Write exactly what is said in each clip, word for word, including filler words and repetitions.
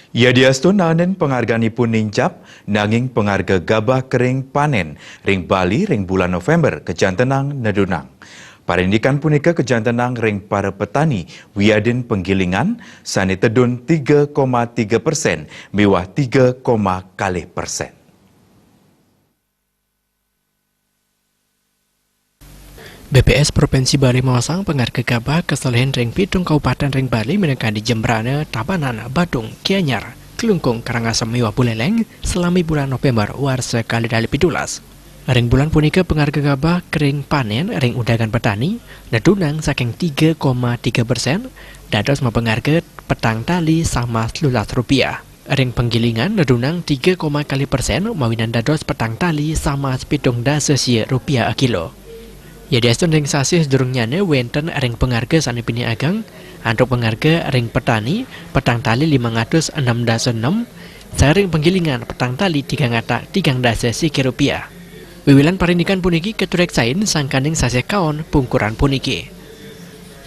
Yadiastu naenin pangarganipun nincap, nanging pangarga gabah kering panen ring Bali ring bulan November kajantenang nedunang. Parindikan punika kajantenang ring para petani wiadin penggilingan sane tedun tiga koma tiga persen miwah tiga koma kalih persen. B P S Provinsi Bali maosang pangarga gabah kaselihin ring pitung kabupaten ring Bali minakadi Jembrana, Tabanan, Badung, Gianyar, Klungkung, Karangasem miwah Buleleng salami bulan November warsa kalih dasa pitulas. Ring bulan punika pangarga gabah kering panen ring undagan petani nedunang saking tiga koma tiga persen dados mapangarga petang tali samas telulas rupiah. Ring penggilingan nedunang tiga koma kalih persen mawinan dados petang tali samas pitung dasa sia rupiah akilo. Yadiastun ring sasih sadurungnyane wenten ring pangarga sane pinih ageng, antuk pangarga ring petani petang tali limang atus enam dasa enem, sareng penggilingan petang tali tigang atak tigang dasa siki rupiah. Wiwilan parindikan puniki katureksain sangkaning sasih kaon pungkuran puniki.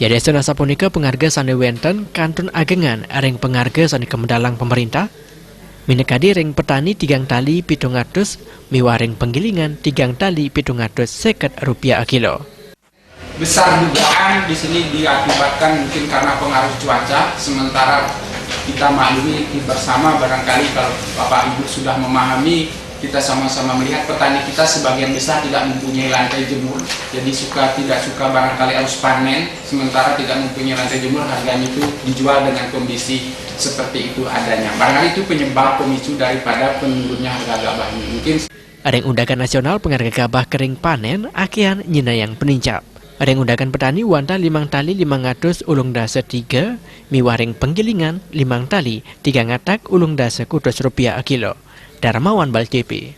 Yadiastun asapunika pangarga sane wenten kantun agengan ring pangarga sane kamedalang pamarintah, minakadi ring petani tigang tali pitung atus miwah ring penggilingan tigang tali pitung atus seket rupiah akilo. Besar dugaan di sini diakibatkan mungkin karena pengaruh cuaca, sementara kita maklumi bersama, barangkali kalau Bapak Ibu sudah memahami, kita sama-sama melihat petani kita sebagian besar tidak mempunyai lantai jemur, jadi suka tidak suka barangkali harus panen, sementara tidak mempunyai lantai jemur, harganya itu dijual dengan kondisi seperti itu adanya. Barangkali itu penyebab pemicu daripada penurunnya harga gabah ini. Mungkin Ring undagan nasional pangarga gabah kering panen akehan nyinayang panincap. Ring undagan petani wantah limang tali limang atus ulung dasa tiga, miwah ring penggilingan limang tali tigang atak ulung dasa kutus rupiah akilo. Darmawan Bal T V.